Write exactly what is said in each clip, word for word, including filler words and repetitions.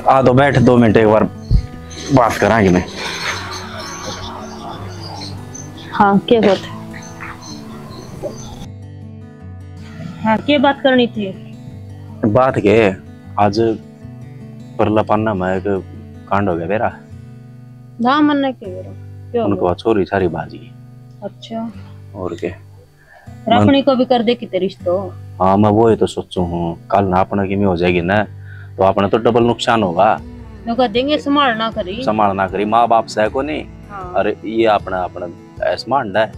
आ तो बैठ, दो मिनट एक बार बात करांगे मैं। हाँ, क्या बात? हाँ, क्या बात करनी थी? बात के, आज परला पाना में एक कांड हो गया बेरा। ना, मन्ने के बेरा? क्यों हो उनका गया? छोरी सारी बाज गई। अच्छा। और के? राखणी को भी कर दे किते रिश्तो। हाँ, मैं वो ही तो सोचू हूँ, कल ना अपना किमें हो जाएगी ना, तो अपना तो डबल नुकसान होगा। नुका देंगे, संभाल ना करी। संभाल ना करी, माँ बाप सै को नहीं। हाँ। अरे, ये अपना, अपना ऐस मांडा है।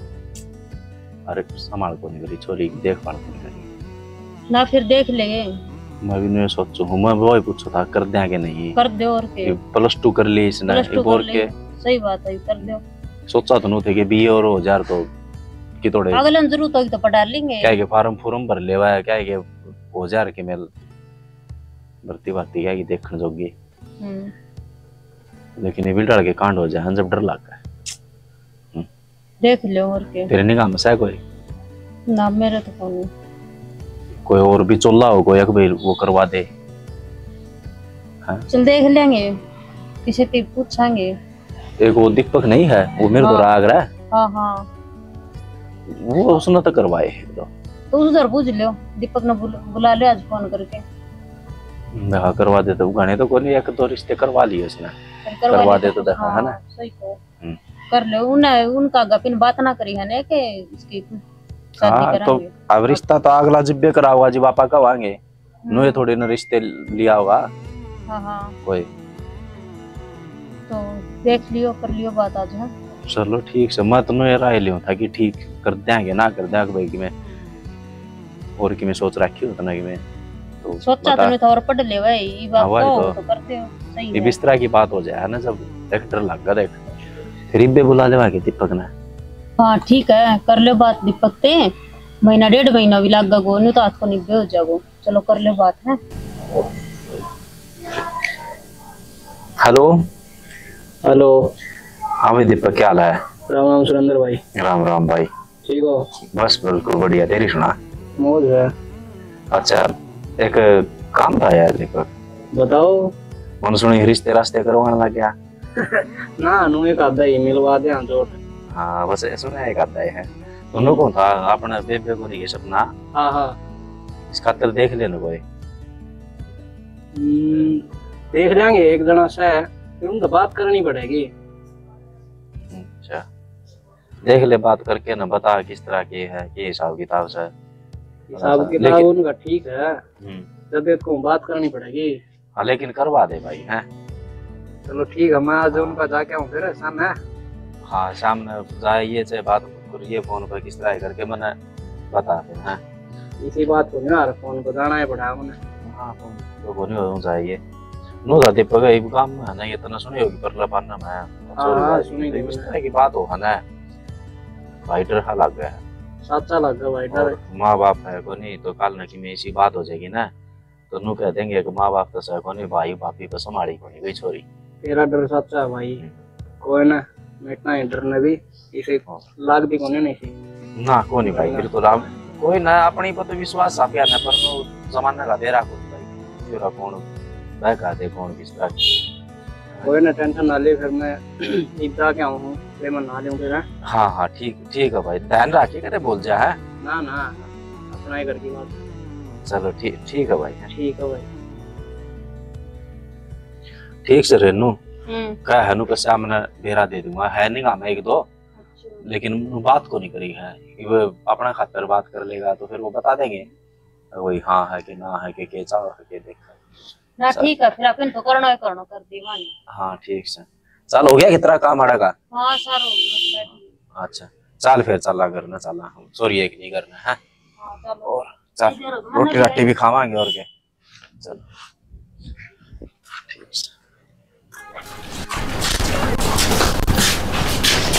अरे, संभाल को नहीं करी, छोरी की देखभाल को नहीं करी। ना, फिर देख ले। मैं भी नहीं सोचू हूँ, मैं वो ही पूछू था, कर दिया कि नहीं? कर दो और के। ये प्लस टू कर ली इसने, प्लस टू ये बोर कर ली। के। सही बात है, कर दो। सोचा तो नु थे कि बीए और हो जा तो कि थोड़े अगले ने जरूरत होगी तो पढ़ा लेंगे। क्या के फार्म फूर्म भर लेवा है, क्या के हो जा के मेल भर्ती भर्ती क्या की देखण जोगी। हम्म। लेकिन ये बिल्डर के कांड हो जाए जब डर लग है। हम्म। देख लो और के। तेरे निगाह में सै कोई? ना, मेरे तो कोनी। कोई और भी चोला हो कोई, एक भाई वो करवा दे। हाँ? चल देख लेंगे, किसी पे पूछेंगे। एक वो दीपक नहीं है, वो मेरे को हाँ। राग रहा है। हाँ, हाँ। वो उसने तो करवाए एक दो। तो उधर पूछ लो, दीपक ने बुल-, बुला ले आज फोन करके। हाँ, करवा दे तो, घणे तो कोनी, एक दो रिश्ते करवा लिए उसने। फिर करवा करवा दे दे तो तो, देखा, है ना? हाँ, सही को। हम्म। कर ले, उन्हें, उनका आगे फिर बात ना करी है ना कि इसकी शादी हाँ, तो करांगे। अब रिश्ता तो अगला जिब्बे कराओगा जी, बापा कहेंगे। हम्म। नुए थोड़े न रिश्ते लिया होगा। हाँ, हाँ। कोई। तो देख लियो, कर लियो बात आज, हाँ। चलो ठीक से, मैं तो नुए राय लियो था कि ठीक कर देंगे, ना कर देंगे भाई कि मैं और की मैं सोच रखी हो तना कि मैं तो सोचा बता। तूने तो और पढ़ ले भाई, ये बात हाँ, वही तो तो। तो करते हो, सही ये है। बिस्तरा की बात हो जाए है ना, जब देख डर लग गया देख, फिर इब्बे बुला लेवा के दीपक ने। हाँ ठीक है, कर ले बात दीपक ते, महीना डेढ़ महीना भी लग गो, न्यू तो हाथ को निब्बे हो जागो। चलो कर ले बात है। हेलो। हेलो। हाँ भाई दीपक, क्या हाल है? राम राम सुरेंद्र भाई। राम राम भाई। ठीक हो? बस बिल्कुल बढ़िया, तेरी सुना? मौज है। अच्छा, एक काम था यार दीपक। बताओ। मन सुनी रिश्ते रास्ते करवाने लग गया। ना, नु एक आधा ही मिलवा दे, हाँ, चोट। हाँ, बस ऐसा ना एक आधा ही है। दोनों को था, अपना बेबे को नहीं ये सपना। हाँ, हाँ। इस खातर देख लेना कोई। हम्म, देख लेंगे, एक जना सा है, फिर उनसे बात करनी पड़ेगी। अच्छा, देख ले, बात करके ना बता किस तरह के है, के हिसाब किताब से। हिसाब किताब लेकिन उनका ठीक है, हम्म। तबीयत को बात करनी पड़ेगी। हाँ, लेकिन करवा दे भाई, हैं? चलो ठीक है, मैं आज उनका जाके आऊँ फिर, शाम है। हाँ, शाम में जाइए, चाहे बात करिए फोन पर, किस तरह करके मैंने बता दे, हैं? इसी बात को नहीं यार, फोन को जाना ही पड़ा मैंने। हाँ, फोन तो को नहीं हो जाइए। नो था दीपक, इब काम में है ना, ये तो ना सुनी होगी, परला पाना में है। हाँ, हाँ, सुनी तो इस तरह की बात हो है ना, भाई डर हा लग गया है। साचा लग गया भाई डर। और माँ बाप है को नहीं, तो कल ना कि मैं इसी बात हो जाएगी ना, तो नु कह देंगे कि माँ बाप तो सै कोनी, भाई भाभी पे संभाली कोनी गई छोरी। तेरा डर सच्चा है भाई। हम्म। कोई ना, मैं इतना ही डरने भी इसे हाँ। लाग भी कोनी नहीं सी। ना, कोनी भाई, ना। बिल्कुल। आप कोई ना, अपनी पर तो विश्वास आ गया ना, पर वो जमाना का बेरा को भाई, तेरा कौन बहका दे, कौन किस तरह। कोई ना, टेंशन ना ले, फिर मैं ईद जाके आऊँ हूँ, फिर मैं नहा लूँ फिर, हैं? हाँ, हाँ, ठीक, ठीक है भाई, ध्यान रखिए, कदे बोल जा, है? ना, ना, अपना ही घर की बात। चलो, ठीक, ठीक है भाई। ठीक है भाई। ठीक से रेनू, हम्म। कह है नु के सामने बेरा दे दूंगा, है नहीं काम एक दो, अच्छा। लेकिन नु बात को नहीं करी है, कि वो अपना खातर बात कर लेगा तो फिर वो बता देंगे, वही हाँ है कि ना है कि के चाव है के देखा। ना, चल। ठीक है, फिर अपन तो करना ही करना कर दी मानी। हाँ, ठीक से। चल, हो गया कितना काम आड़ा का? हाँ, सर, हो गया, बैठ गया। अच्छा, चल फिर, चला करना, चला। हम सॉरी एक नहीं करना है। हाँ, चलो। और चल, इधर हो, रोटी राटी भी खावांगे और क्या। चल। ठीक से।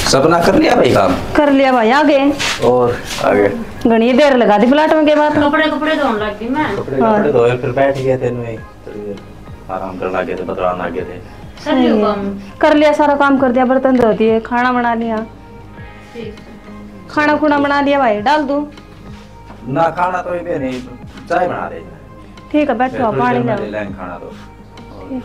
सपना कर लिया भाई काम? कर लिया भाई, आ गए। और आगे? घणी देर लगा दी प्लाट में के बाद। कपड़े, कपड़े धोने लग गई मैं। कपड़े, हाँ। कपड़े धोए, फिर बैठ गए थे नुए। थोड़ी देर आराम करने लग गए थे, बतलाने लग गए थे। कर लियो काम। कर लिया, सारा काम कर दिया, बर्तन धो दिए, खाना बना लिया। ठीक। खाना खुना बना लिया भाई, डाल दूं? ना, खाना तो इबे नहीं, चाय बना दे। ठीक है, बैठो, फिर थोड़ी पानी देर में लाओ। ले लेंगे खाना तो। ठीक।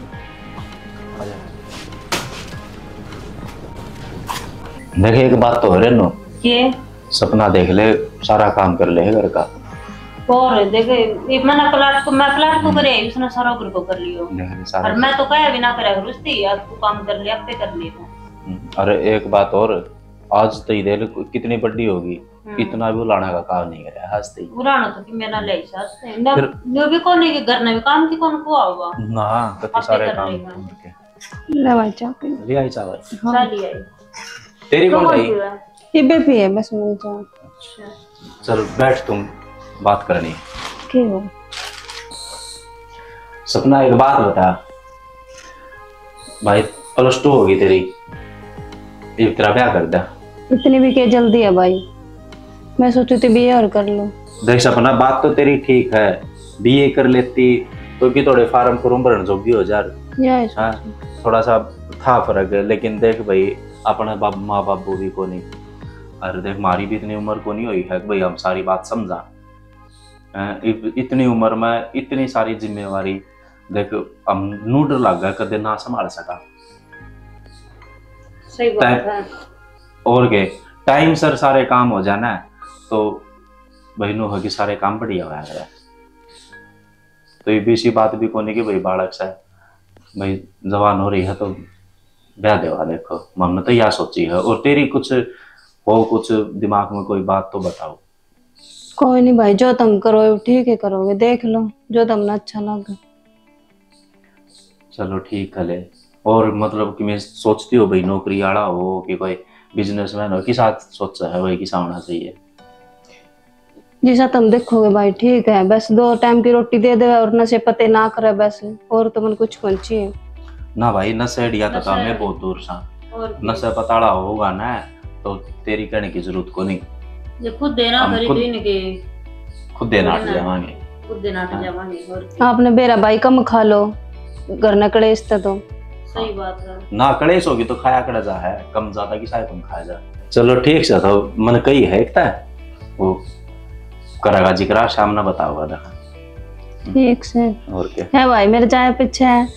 देख, एक बात तो हो रे नो। के? सपना देख ले, सारा काम कर ले घर का। और देख, ये मैंने प्लाट को, मैं प्लाट को हम्म। करे, उसने सारा घर को कर लियो। देख ले, सारा और मैं तो कहे भी ना करे, रुस्ती, अब तू काम कर ले, अब पे कर ले। हम्म, अरे एक बात और, आज तो ही देख ले, कितनी बड़ी होगी, हम्म। इतना भी उलाना का काम नहीं करे आज तो ही। उलाना तो कि मेरा ले सास है। ना, फिर न्यू भी कोनी के घर में भी काम की कौन को आवा? ना, कति आप सारे पे कर काम लेगा। करके। ले भाई, चाय पी। ले आई चाय भाई। हाँ। चाय ले आई। तेरी कौन कौन आई? पीवा? ये बेबी है, बस मैं चाय। अच्छा। चल बैठ, तुम बात करनी। के हो? सपना, एक बात बता भाई, प्लस टू होगी तेरी, ये तेरा ब्याह कर दे। इतनी भी के जल्दी है भाई, मैं सोचू थी बीए और कर लूं। देख सपना, बात तो तेरी ठीक है, बीए कर लेती तो कि थोड़े फार्म फूर्म भरन जोगी हो जा। या है हाँ, सोचू। थोड़ा सा था फर्क, लेकिन देख भाई, अपने बाप, माँ बाबू भी कोनी, और देख, हमारी भी इतनी उम्र कोनी हुई है कि भाई हम सारी बात समझा। हैं, इत-, इतनी उम्र में इतनी सारी जिम्मेवारी, देख, हम नू डर लग गया कदे ना संभाल सका। सही बात टाइम, है। और के, टाइम सर सारे काम हो जाना है, तो भाई नू हो कि सारे काम बढ़िया होया करे। तो ये भी इसी बात भी कोनी कि भाई बालक से, भाई जवान हो रही है तो ब्याह देवा। देखो, हमने तो या सोची है, और तेरी कुछ हो, कुछ दिमाग में कोई बात तो बताओ। कोई नहीं भाई, जो तुम करो ठीक ही करोगे, देख लो जो तुमने अच्छा लगे। चलो ठीक है ले। और मतलब कि मैं सोचती हो भाई नौकरी आला हो कि कोई बिजनेसमैन हो, किसा सोचा है भाई, किसा होना चाहिए? जिसा तुम देखोगे भाई ठीक है, बस दो टाइम की रोटी दे दे और नशे पते ना करे बस, और तो मन कुछ कौन चाहिए। ना भाई, नशे अड़िया तो नशे हमें बहुत दूर सा। और की? नशे पताला होगा ना तो तेरी कहने की जरूरत को नहीं। ये खुद देना हम खरीद खुद, इनके। खुद देना थोड़ी हट ना। जावांगे। खुद देना हट हाँ। जावांगे, और की? आपने बेरा भाई कम खा लो, घर न कलेश था तो। सही बात है। ना कलेश होगी तो खाया कड़ा जा है, कम ज्यादा की शायद कम खाया जा। चलो ठीक से, तो मन कही है एक ता वो करेगा जिक्र, शाम ना बताओगा देखा। ठीक से। और क्या? है भाई, मेरे जाए पीछे है,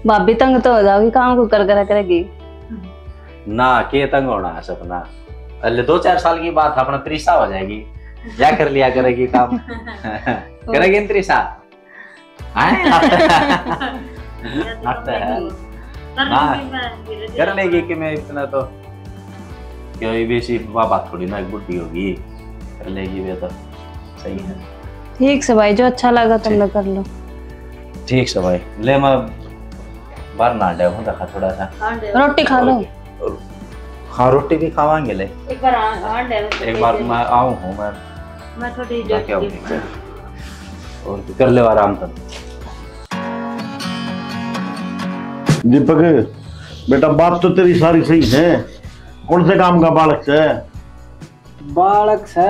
भाभी तंग तो हो जाओगी, काम को कर करा करेगी। ना, के तंग होना है सपना, अरे दो चार साल की बात, अपना त्रिशा हो जाएगी, या कर लिया करेगी काम। करेगी ना त्रिशा? हैं? ये तो आता है। कर ना, लूंगी मैं धीरे धीरे कर लेगी अपना। कि मैं इतना तो, क्यों ये बेसी बाबा थोड़ी ना बुढ़ी होगी, कर लेगी वे तो। सही है। ठीक से भाई, जो अच्छा लगा तुमने ठीक। कर लो। ठीक से भाई, ले मैं बाहर ना आंडे हूँ, देखा थोड़ा सा। आंडे। रोटी खा लो। और हाँ, रोटी भी खावांगे ले। एक बार आ-, आंडे में तो एक बार दे दे। मैं आऊँ हूँ मैं। मैं थोड़ी जाके आऊँ। और कर ले आराम कर। दीपक, बेटा, बात तो तेरी सारी सही है। कौन से काम का बालक है? बालक से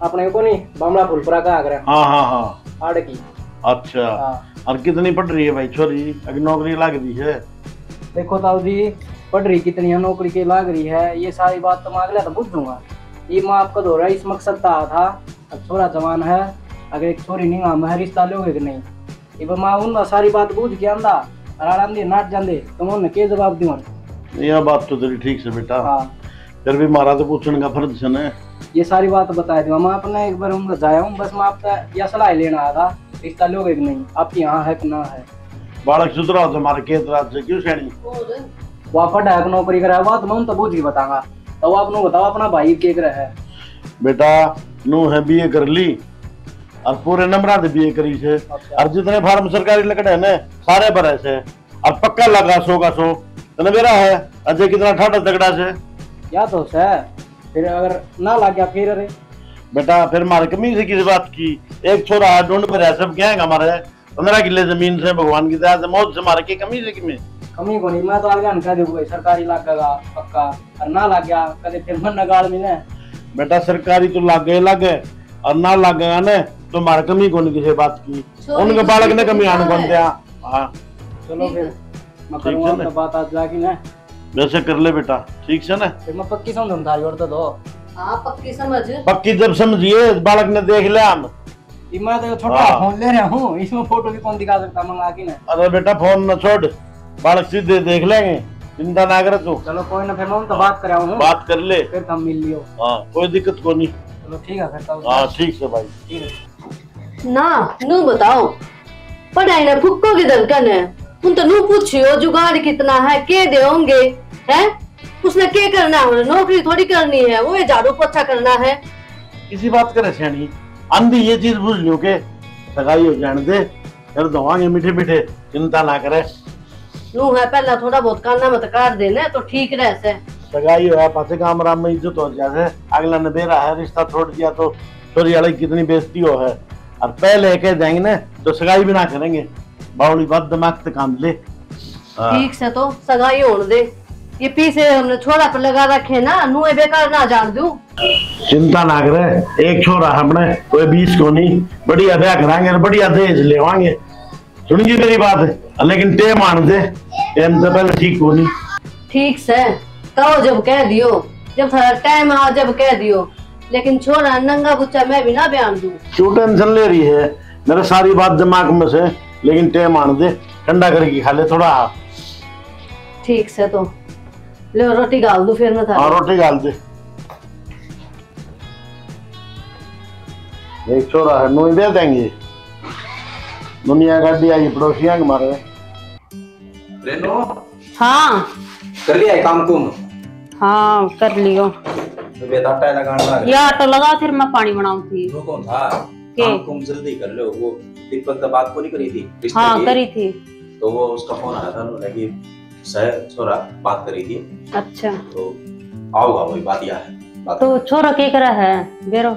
अपने को नहीं, बामला फुलपुरा का आगरा। हाँ, हाँ, हाँ। आड़ की। अच्छा। हाँ। और कितनी पढ़ रही है भाई छोरी? अभी नौकरी लाग दी है? देखो ताऊ जी, पढ़ रही कितनी है, नौकरी के लाग रही है, ये सारी बात तो मैं अगला तो बुझ दूंगा। ये मैं आपका धोरा इस मकसद का आया था, अब छोरा जवान है, अगर एक छोरी नहीं, हम है रिश्ता लोगे कि नहीं? इब माँ उन सारी बात बूझ के आंदा, और आड़ांदी नाट जांदे, तो मैं उन्हें के जवाब दूं? यह बात तो तेरी ठीक से बेटा। हाँ। फिर भी मारा तो पूछण का फर्ज से ना। ये सारी बात बता दूं, मैं अपने एक बार उनका जाया हूँ, बस मैं आपका यह सलाह लेना आया था, रिश्ता लोगे कि नहीं, आपकी हाँ है कि ना है? बालक सुधरा तो मारे के इतराज से क्यों सैनी? वो पढ़ा है, नौकरी करा है, बात मैं उन तो बूझ के बताऊंगा। तो आप नू बताओ, अपना भाई के करे है? बेटा, नू है बीए कर ली, और पूरे नंबरां से बीए करी से। अच्छा। और जितने फार्म सरकारी लकड़े हैं ना, सारे भरे से। और पक्का लगा सौ का सौ। तने बेरा है, अजय कितना ठाडा तगड़ा से। या तो से, फिर अगर ना लग गया फिर? अरे बेटा, फिर मारे कमी से किस बात की? एक छोरा है, ढूंढ भरा, सब गैंग हमारे। पन्द्रह किले जमीन से, भगवान की दया से, मौज से, मारे के कमी से किमें? कमी कोनी, मैं तो आगे कह दूंगा भाई, सरकारी लागेगा पक्का, और ना लग गया कदे फिर मन गाल मिले। बेटा, सरकारी तो लागे लागे, और ना लागेगा ना, तो मारे कमी कोनी किसी बात की। छोरी उनके की बालक ने कमी आने कौन दिया? हाँ। चलो फिर, मैं ठीक करूँगा है ना? तो बात आज जाके ना। वैसे कर ले बेटा, ठीक से ना? फिर मैं पक्की समझ थारी और तो दो। हाँ, पक्की समझ। पक्की जब समझिए, बालक ने देख लिया हम। ये मैं तो छोटा हाँ। फोन ले रहा हूँ, इसमें फोटो भी कौन दिखा सकता मंगा के ना। अरे बेटा, फोन न छोड़, बालक सीधे देख लेंगे, चिंता ना करे तू। चलो कोई ना, फिर मैं उनसे बात कर आऊँ हूँ। बात कर ले। फिर हम मिल लियो। हाँ, कोई दिक्कत को नहीं। चलो ठीक है फिर तो। हाँ, ठीक से भाई। ठीक है। ना, नू बताओ, पढ़ाई ने फुक्को की धड़कन है। उन तो नू पूछियो जुगाड़ कितना है, के दे होंगे, हैं? उसने के करना है, नौकरी थोड़ी करनी है, वो ये झाड़ू पोछा करना है। किसी बात करे सियाणी, आंधी ये चीज बुझ लियो के सगाई हो जाने दे, फिर दवांगे मीठे मीठे, चिंता ना करे। नू है, पहला थोड़ा बहुत काना मत काट देना तो ठीक रह से। सगाई होया पाछे गाम राम में इज्जत हो जाए, अगला ने बेरा है, रिश्ता छोड़ दिया तो छोरी वाले की कितनी बेइज्जती हो है। और पहले कह देंगे ना तो सगाई भी ना करेंगे। बावली बात दिमाग से काम ले। हाँ। ठीक से तो सगाई होने दे। ये पीछे हमने छोरा पर लगा रखे ना, नुए बेकार ना जान दूं। चिंता ना करे, एक छोरा हमने कोई बीस को नहीं, बढ़िया ब्याह करांगे और बढ़िया दहेज लेवांगे। सुन गई मेरी बात, लेकिन टेम आन दे, टेम तो पहले ठीक को नहीं। ठीक से कहो, जब कह दियो, जब थारा टाइम आ जब कह दियो, लेकिन छोरा नंगा बुच्चा मैं भी ना बयान दूं। क्यों टेंशन ले रही है? मेरे सारी बात दिमाग में से, लेकिन टेम आन दे, ठंडा करके खा ले थोड़ा। ठीक से तो लो, रोटी घाल दूं फिर मैं थारे। हाँ, रोटी घाल दे। एक छोरा है, नोई दे देंगे। दुनिया गाड़ी आई पड़ोसियां के मारे। रेनो। हाँ। कर लिया है काम कुम? हाँ, कर लियो। तो बेटा आटा लगान लग ये आटा लगा, फिर मैं पानी बनाऊं थी। वो कौन था? के? काम कुम जल्दी कर लो। वो दीपक से बात को नहीं करी थी, रिश्ते हाँ, की? करी थी। तो वो उसका फोन आया था, उन्होंने कि सह छोरा बात करी थी। अच्छा। तो आओगा, वही बात यह है, बात तो है। छोरा के करा है बेरो?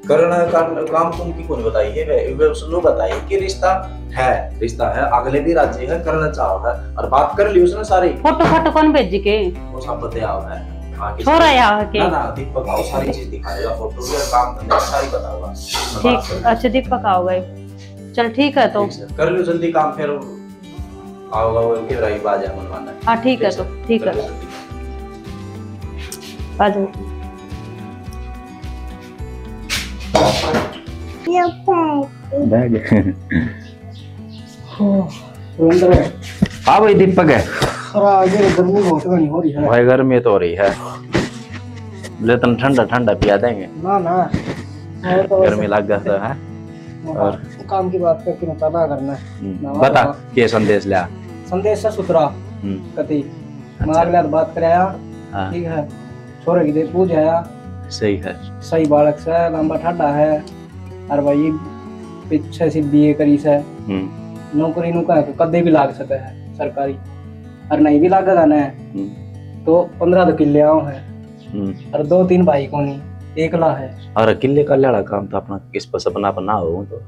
करना काम, काम तुम की कौन बताई है? वे, वे उसने बताई कि रिश्ता है, रिश्ता है, अगले भी राजी है, करना चाहो है, और बात कर ली उसने सारी। फोटो फाटो कौन भेजी के? वो सब बताया हुआ है। हाँ, किस छोरा तरह? या के? ना, ना, दीपक आओ, सारी चीज दिखा देगा, फोटो भी और काम धंधा सारी बताऊंगा। ठीक, अच्छा, दीपक आओगा। चल, ठीक है तो। ठीक है, कर लो जल्दी काम, फिर आओगा वो के भाई बाजा मनवाना। हाँ, ठीक है तो, ठीक है। आ जाओ। बैग। हाँ भाई दीपक है। अरे आगे गर्मी बहुत घनी हो रही है। भाई गर्मी तो हो रही है, ले तन ठंडा ठंडा पिया देंगे। ना ना, गर्मी लग गया है। और काम की बात करके ना करना। हम्म, बता। के संदेश लिया? संदेश है सुथरा। हम्म। कति अच्छा। मैं अगला बात कराया। हाँ। ठीक है, छोरे की दे पूछ आया। सही है। सही बालक से, लंबा ठाडा है। और भाई पीछे से बीए करी से। हम्म। नौकरी नु कहे तो कदे भी लाग सके है सरकारी, और नहीं भी लागेगा ना हम्म। तो पन्द्रह तो किले आओ है। हम्म। और दो तीन भाई कोनी, एकला है। और किले का लाड़ा काम तो अपना किस पर सपना पर ना हो तो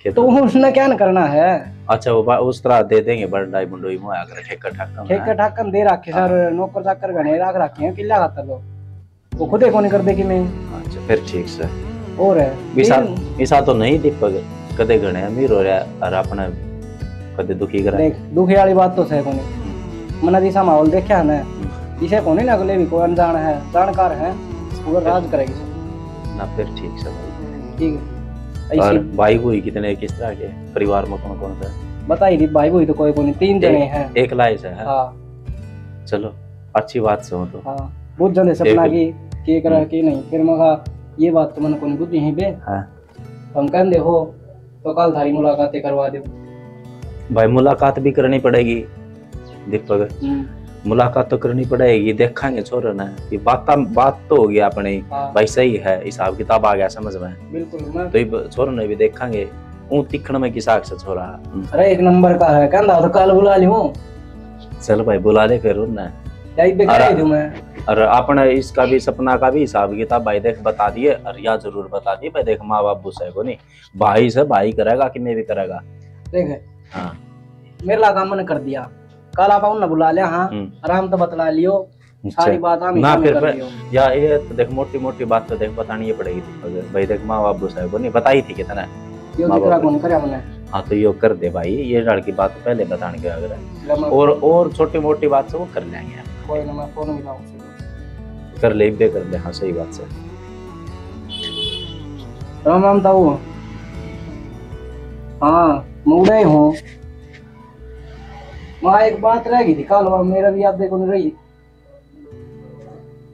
खेत तो में। उसने क्या न करना है? अच्छा, वो बा-, उस तरह दे देंगे, बंडाई बुंडोई में आकर ठेका ठाका में। ठेका ठाका में दे रखे सर, हाँ। नौकर चाकर घने रख रखे हैं किला खातर तो। वो खुद ही कोनी कर दे कि मैं। अच्छा, फिर ठीक से। और है। इसा, फिर इसा तो नहीं दीपक, कदे घने अमीर हो रहा और आपने कदे दुखी करा। देख, दुखी वाली बात तो सही कोनी। हम्म। मैंने जिसा माहौल देखा है ना, हम्म। इसे कोनी ना अगले भी कोई अनजान है, जानकार है, वो राज करेगी। ना फिर ठीक से भाई। ठीक है। और ऐसी भाई भाई कितने, किस तरह के, परिवार में कौन कौन सा? बताई दी, भाई भाई तो कोई कोनी, तीन एक, जने हैं। एक लाए से है? हाँ। चलो, अच्छी बात से हो तो। हाँ, बुझ जाते सपना एक की, के करा हम्म। के नहीं। फिर मैं कहा, ये बात तो मैंने कोनी बुझी यहीं पे। हाँ। हम कहते हो, तो कल थारी मुलाकात करवा दो। भाई, मुलाकात भी करनी पड़ेगी दीपक। हम्म। मुलाकात तो करनी पड़ेगी, देखेंगे छोरे ने। ये बात, बात तो होगी अपनी। हाँ। भाई, सही है, हिसाब किताब आ गया समझ में। बिल्कुल, मैं तो ये ब-, छोरे ने भी देखेंगे। ऊं तिखण में किसा से छोरा। अरे, एक नंबर का है, कहंदा तो कल बुला लियो। चल भाई, बुला ले फिर उन्हें। यही पे और, कह दूं मैं। और अपने इसका भी, सपना का भी हिसाब किताब भाई देख बता दिए, और या जरूर बता दिए भाई, देख माँ बाप से को नहीं, भाई से भाई करेगा कि मैं भी करेगा। देख, हाँ। मेरा काम मैंने कर दिया, कल आप उन्हें बुला लिया, हाँ, हम्म। आराम तो बतला लियो। अच्छा। सारी बात हम ना, इन्हें फिर कर पर लियो। या ये तो देख, मोटी मोटी बात तो देख बतानी ही पड़ेगी। अगर भाई देख, माँ बाप गुस्सा है, को नहीं बताई थी कितना यो माँ जिक्र बाप कौन करे हमने। हाँ, तो यो कर दे भाई, ये लड़की बात पहले बताने के अगर है। ले मैं और, फोन और छोटी मोटी बात से वो कर लेंगे। कोई ना, मैं फोन मिलाऊं उससे। कर ले, इब्बे कर ले, हाँ, सही बात से। राम राम ताऊ। हाँ, मैं उड़े ही हूँ। माँ, एक बात रह गई थी कल, वो मेरा भी याद देखो नहीं रही।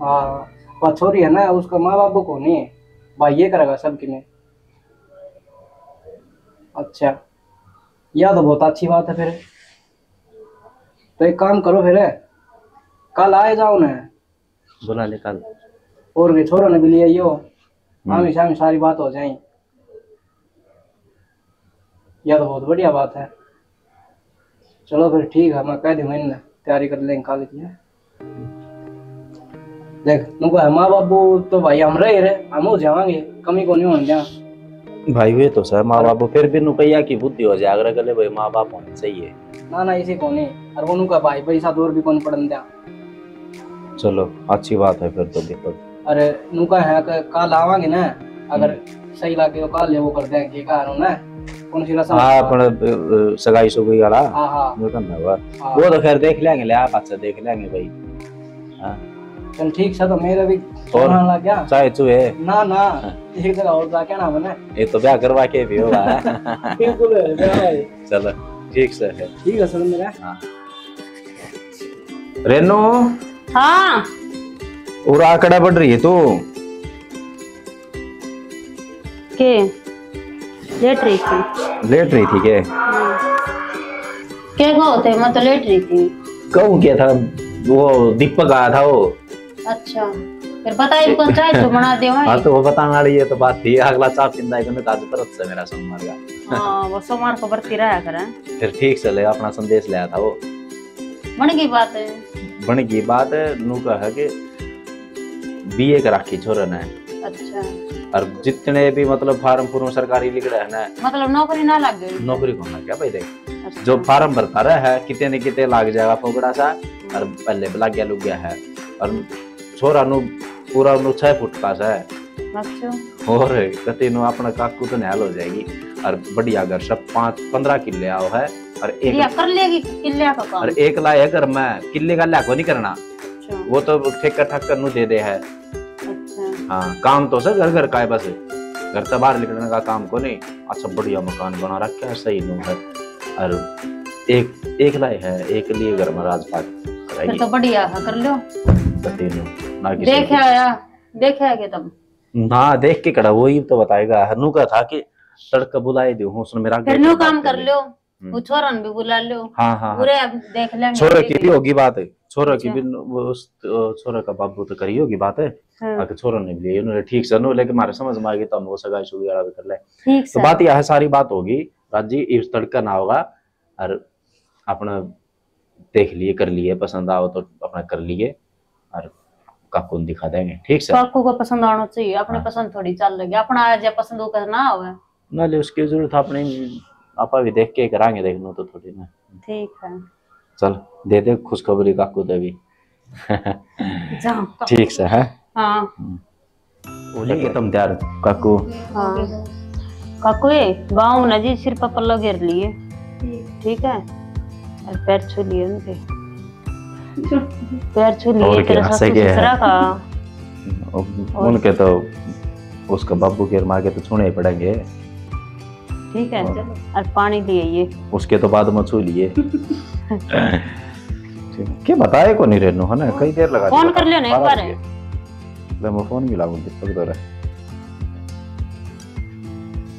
हाँ, वो छोरी है ना, उसका माँ बाप को नहीं है, भाई ये करेगा सब किने। अच्छा, यह तो बहुत अच्छी बात है फिर। तो एक काम करो फिर, कल आए जाओ ना। बुला ले कल। और भी छोरों ने भी ले आइयो, हम्म। आमी सामी सारी बात हो जाए। यह तो बहुत बढ़िया बात है। चलो फिर ठीक है, मैं कह दूंगा इन्हें, तैयारी कर लेंगे कल की। देख, नुका है माँ बाबू तो भाई हम रहे रे, हम हो जावांगे, कमी को नहीं होने दिया। भाई वे तो सर माँ बाबू, फिर भी नुकैया की बुद्धि हो जाए, अगर गले भाई माँ बाप होने चाहिए। ना ना, इसी को नहीं। और वो नुका भाई पैसा दूर भी कौन पड़न दिया। चलो, अच्छी बात है फिर तो दीपक। अरे नुका है कि कल आवांगे ना, अगर हम्म। सही लगे तो कल ले वो कर देंगे, के कहा ना, कौन सी रस्म? हाँ, अपन, अ, सगाई सुगाई वाला। हाँ, हाँ। वो करना हुआ। हाँ। वो तो खैर देख लेंगे, ले आप अच्छा देख लेंगे भाई। हाँ। चल ठीक से, तो मेरा भी और फोन आने लग गया। चाहे चूहे। ना, ना, हाँ। एक जगह और जाके ना मैंने। ये तो ब्याह करवा के भी होगा। बिल्कुल है, ब्याह है। चलो, ठीक से है। ठीक है सर, मेरा। हाँ। रेनू। हाँ। और आकड़ा बढ़ रही है तू। के? लेट रही थी। लेट रही थी के? हाँ। के कहो थे, मैं तो लेट रही थी। कहूँ क्या था, वो दीपक आया था वो। अच्छा, फिर बताई कौन चाय तो बना दे वहीं। हाँ, तो वो बताने वाली ये तो बात थी, अगला चाय पींदा है, कहने आज व्रत से मेरा सोमवार का। हाँ, वो सोमवार को बरती रहा करे। फिर ठीक से ले, अपना संदेश ले आया था वो। बन गई बात है। बन गई बात है, नू कहा कि बीए कर राखी छोरे ने। अच्छा। और जितने भी मतलब फार्म फूर्म सरकारी लिख रहे हैं ना, मतलब नौकरी ना लग गई? नौकरी कौन लग गया भाई? देख, अच्छा। जो फार्म भरता रहा है, कितने न कितने लाग जाएगा फोकड़ा सा, हम्म। और पहले भी लग गया लुग गया है। और छोरा नु पूरा नु छह फुट का सा है। अच्छा। और कते नु अपना काकू तो निहाल हो जाएगी। और बढ़िया घर सब पाँच पन्द्रह किले आओ है। और एक या कर लेगी किले का काम। और एक लाए है घर में, किले का ल्याको नहीं करना। अच्छा। वो तो ठेका ठाकर नु दे दे है। अच्छा। हाँ, काम तो सर घर घर का है बस, घर से बाहर निकलने का काम को नहीं। अच्छा, बढ़िया मकान बना रखा है, सही नु है। और एक, एक लाई है, एक लिए घर में राजपाट कराई। फिर तो बढ़िया है, कर लो। कते नु, ना किसी देख को। आया, देख आया के तुम? हाँ, देख के कड़ा, वही तो बताएगा। हनु का था कि तड़का बुलाए दे, उसने मेरा फिर न्यू काम कर लो। हम्म। वो छोरा ने भी बुला लो। हाँ, हाँ, हाँ। पूरे अब देख लेंगे। छोरे की भी होगी बात, छोरे की अच्छा। भी न-, वो उस, अ, छोरे का बाबू तो करी होगी बात। हाँ। आके छोरे ने भी लिए, उन्होंने ठीक से, उन्होंने लेके मारे समझ में आ गई, तो हम वो सगाई सुगाई वाला भी कर ले। ठीक तो से। बात यह है, सारी बात होगी, राजी, इस तड़का ना होगा, और अपना देख लिए, कर लिए, पसंद आओ तो अपना कर लिए, और काकू ने दिखा देंगे, ठीक से? काकू को पसंद आना चाहिए, अपने हाँ। पसंद थोड़ी चल लगी, अपना आ जाए पसंद, वो कहना आवे। ना ले, उसकी जरूरत अपनी, आपा भी देख के करांगे, देखनो तो थोड़ी ना। ठीक है। चल, दे दे खुशखबरी काकू दे भी। जाओ। ठीक से है। हाँ। हम्म। हो जाएंगे तुम तैयार, काकू। हाँ। काकू, ये बाहों ना जी सिर पर पल्लो घेर लिए। ठीक है। और पैर छू लिए उनके। पैर छू लिए, और तेरा क्या, सासू सही क्या है? ससुरा का। अब और उनके तो, उसका बाबू के और माँ के तो छूने ही पड़ेंगे। ठीक है, और चलो। और पानी लिए ये। उसके तो बाद में छू लिए। ठीक, के बताए को नहीं रेनू, है ना? कई देर लगा फोन दी, कर लियो ना एक बारह बार। बज गए। ले, मैं फोन मिलाऊं दीपक दो रे।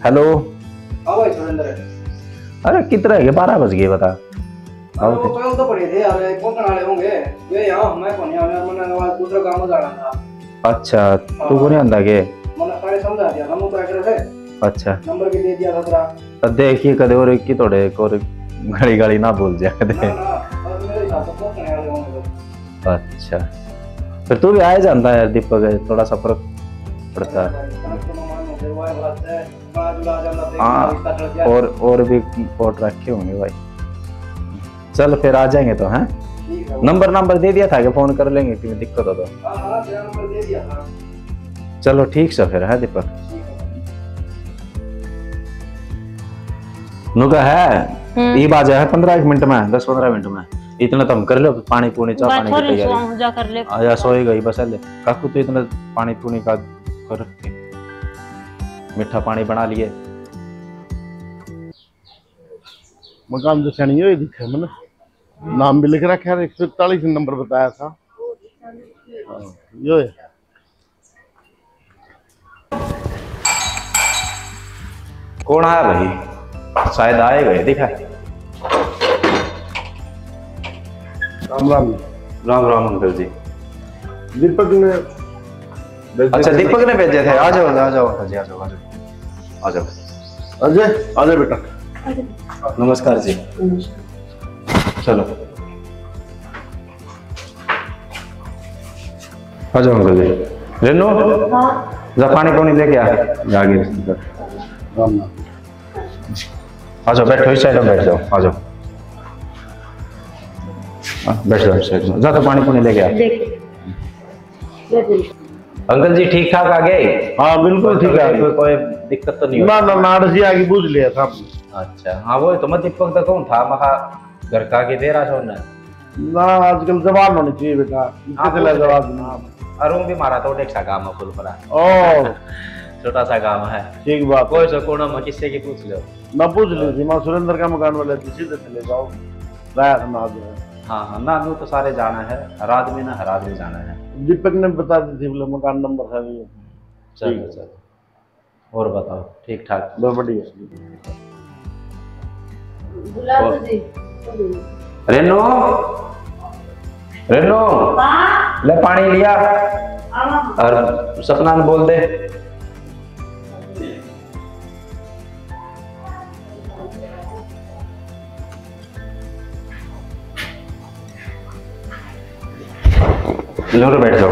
हेलो। हाँ भाई सुरेंद्र। अरे, कितने है? बारह बज गए, बता। अरे, आओ वो के। कल तो पड़े थे यार, पहुंचने वाले होंगे। ये यहाँ मैं कौन यार, मैंने आज दूसरा काम में जाना था। अच्छा, तू हाँ। को नहीं आंदा के? मैंने सारे समझा दिया था, मुंह पे रख रहे थे। अच्छा। नंबर भी दे दिया था तेरा। तो देखिए, कदे और की थोड़े एक और गाली गाली ना बोल जाए कदे। ना, ना, बस मेरे हिसाब से पहुंचने वाले होंगे बस। अच्छा, फिर तू भी आए जाता यार दीपक, थोड़ा सा फर्क पड़ता है। हाँ, और, और भी और रखे होंगे भाई। चल फिर आ जाएंगे तो, हैं? ठीक है। नंबर, नंबर दे दिया था कि फोन कर लेंगे, कि दिक्कत हो तो। हाँ, हाँ, तेरा नंबर दे दिया था। चलो ठीक से फिर, है दीपक? ठीक है। नुका है, हम्म। ये बाजा है पन्द्रह एक मिनट में, दस पन्द्रह मिनट में। इतना तो हम कर लो, पानी पूनी, चाय पानी की तैयारी। सो जा कर ले। आ जा, सोए गई बस, ले। काकू, तू इतना पानी पूनी का कर रखे। मीठा पानी बना लिए। मकान तो सैनी होई दिखे मने। नाम भी लिख रखा है, एक सौ इकतालीस नंबर बताया था। हाँ, यो है। कौन आया भाई? शायद आए गए, दिखा। राम राम। राम राम अंकल जी। दीपक ने भेजे अच्छा, थे। दीपक ने भेजे थे। आ जाओ, आ जाओ अंकल जी, आ जाओ, आ जाओ, आ जाओ। अजय, आ जा बेटा। नमस्कार जी। चलो। आ जाओ अंकल जी। रेनू, हाँ। जा पानी पानी लेके आ। आगे। राम राम। आ जाओ, बैठो, इस साइड में बैठ जाओ, आ जाओ। हाँ, बैठ जाओ इस साइड में। जा तो पानी पानी लेके आ। अंकल जी ठीक ठाक आ गए? हाँ, बिल्कुल ठीक आ गए। कोई, कोई दिक्कत तो नहीं ना, ना, नाड़ जी आगे बूझ लिया था। अच्छा, हाँ, वो तो मैं दीपक तो कहूँ था, मखा घर का के दे रहा था उन्हें। ना, आजकल जवान होनी चाहिए बेटा, इसके हाँ, चला जवाब नहीं। हाँ, और वो भी मारा तो एक सा गांव है फुल पड़ा। ओ। छोटा सा गांव है। ठीक बात। कोई सो कोना में किससे की पूछ लो। मैं पूछ ली थी, मैं सुरेंद्र का मकान वाले थे, सीधे चले जाओ। राया समाज है। हाँ, हाँ, ना, वो तो सारे जाना है, हर आदमी ना, हर आदमी जाना है। दीपक ने बता दी थी, बोले मकान नंबर है भी। चलो, ठीक है। चलो। और बताओ, ठीक ठाक? बस बढ़िया। बुला तो और दे। रेनू, रेनू, हाँ? ले पानी लिया। हाँ। और सपना ने बोल दे। लो रे, बैठ जाओ।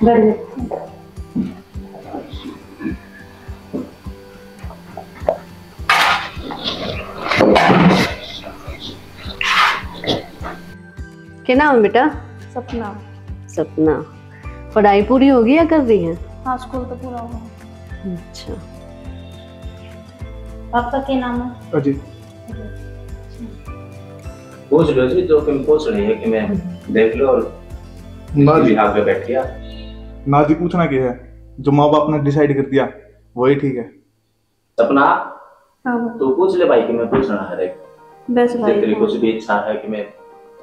बैठ जाओ। क्या नाम है बेटा? सपना। सपना, पढ़ाई पूरी होगी या कर रही है? हाँ, स्कूल तो पूरा हुआ। अच्छा। आपका क्या नाम है? अजय। पूछ लो जी, जो तुम पूछ रही है कि मैं देख लो और ना जी। यहाँ पे बैठ गया। ना जी, पूछना क्या है, जो माँ बाप ने डिसाइड कर दिया वही ठीक है। सपना, हाँ भाई। तू पूछ ले भाई कि मैं पूछना है देख। बस भाई, तेरी हाँ। कुछ भी इच्छा है कि मैं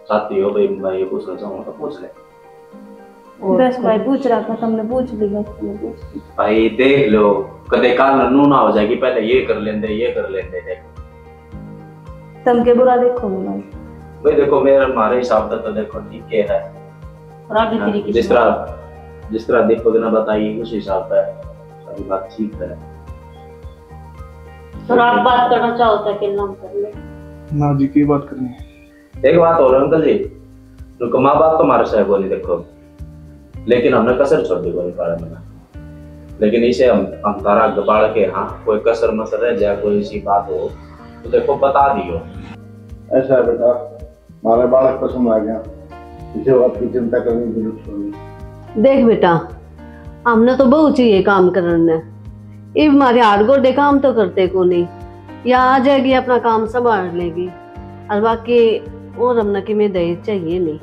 साथी हो भाई, मैं ये पूछना चाहूँगा तो पूछ ले। और बस भाई, पूछ रहा था, तुमने पूछ ली, बस तुमने पूछ ली। भाई देख लो, कदे काल नू ना हो जाएगी, पहले ये कर लेंदे, ये कर लेंदे, देख। तुम के बुरा देखोगे भाई? भाई देखो, मेरे, हमारे हिसाब से तो देखो ठीक है। और आगे हाँ, तेरी किस्मत। जिस तरह, जिस तरह दीपक ने बताई, उस हिसाब से सारी बात ठीक है। और आप बात करना चाहो तो अकेला हम कर ले। ना जी, की बात करनी है? एक बात और अंकल जी, रुको, माँ बाप तो मारे सह कोनी देखो, लेकिन हमने कसर छोड़ दी कोनी पालन में। लेकिन इसे हम, हम तारा बालक है, हाँ, कोई कसर मसर रह जाए, कोई ऐसी बात हो तो देखो बता दियो। ऐसा है बेटा, हमारा बालक पसंद आ गया, इसे आपकी चिंता करने की जरूरत नहीं। देख बेटा, हमने तो बहू चाहिए काम करने ने। इब हमारे हाथ गोडे काम तो करते को नहीं, या आ जाएगी, अपना काम संभाल लेगी। और बाकी और हमने किमें दहेज चाहिए नहीं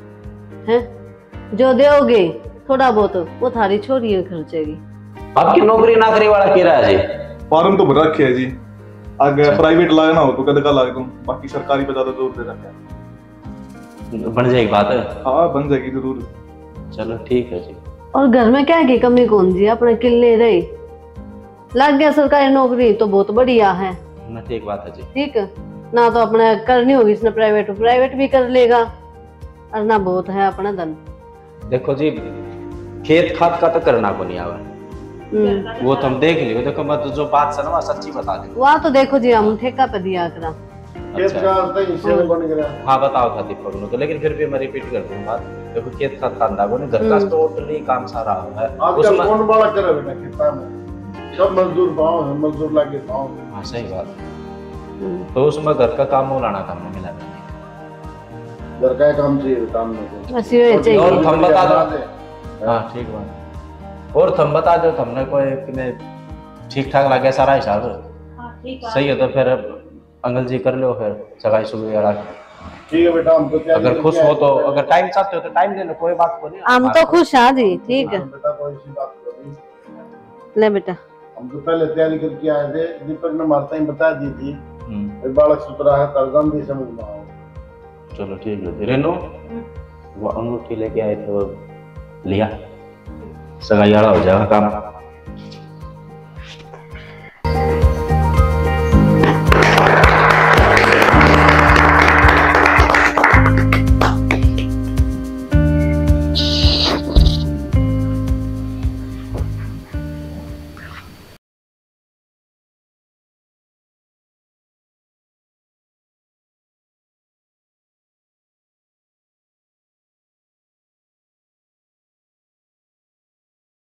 है। जो दोगे थोड़ा बहुत, वो थारी छोरी खर्चेगी। आपकी नौकरी नाकरी वाला के रहा है जी? फॉर्म तो भर रखे है जी, अगर अच्छा। प्राइवेट लागना हो तो कद का लाग दूं, बाकी सरकारी पे ज्यादा जोर दे रखा है। बन जाएगी बात? हाँ, बन जाएगी जरूर। चलो ठीक है जी। और घर में क्या की कमी कौन जी, अपने किले रही, लग गया सरकारी नौकरी तो बहुत बढ़िया है। ना, ठीक बात है जी। ठीक, ना तो अपने करनी होगी इसने प्राइवेट, प्राइवेट भी कर लेगा, और ना बहुत है अपना धन। देखो जी, खेत खाद का तो करना को नहीं आवे। हम्म। वो तो हम देख लियो। देखो, मैं तो जो बात से ना, मैं सच्ची बता दूं। वहाँ तो देखो जी, हम ठेका पे दिया करा। खेत अच्छा। का तो हिस्से में बन गया। हाँ, बताओ था दीपक ने तो, लेकिन फिर भी मैं रिपीट कर दूं बात। देखो, खेत खाद खांदा को नहीं, घर का हम्म। टोटली काम सारा हो है। आजकल उसमें कौन बालक करे बेटा खेता में? सब मजदूर पाओ है, मजदूर लागे पाओ। हाँ, सही बात। हम्म। तो उसमें घर का काम वो लाना काम में मिला नहीं। घर का ही काम चाहिए, काम में तो। बस ये छोटी चाहिए। और थम बता दो। बना दे। हाँ, ठीक बात। और थम बता दो, थमने कोई किने ठीक ठाक लगे सारा हिसाब? हाँ, ठीक है। सही है, तो फिर अंकल जी, कर लो फिर सगाई सुगाई वाला। ठीक है बेटा, हम तो तैयारी अगर खुश करके हो तो, आए थे। अगर टाइम चाहते हो तो टाइम ले लो, कोई बात को नहीं। हम तो खुश हाँ जी। ठीक है, बेटा, कोई सी बात नहीं। ले बेटा। हम तो पहले तैयारी करके आए थे, दीपक ने हमारे ताई बता दी थी। हम्म, ये बालक सुतरा है, कर जान दी समझ में आओ। चलो ठीक है जी। रेनू, वो अंगूठी लेके आए थे, वो लिया, सगाई वाला हो जाएगा काम।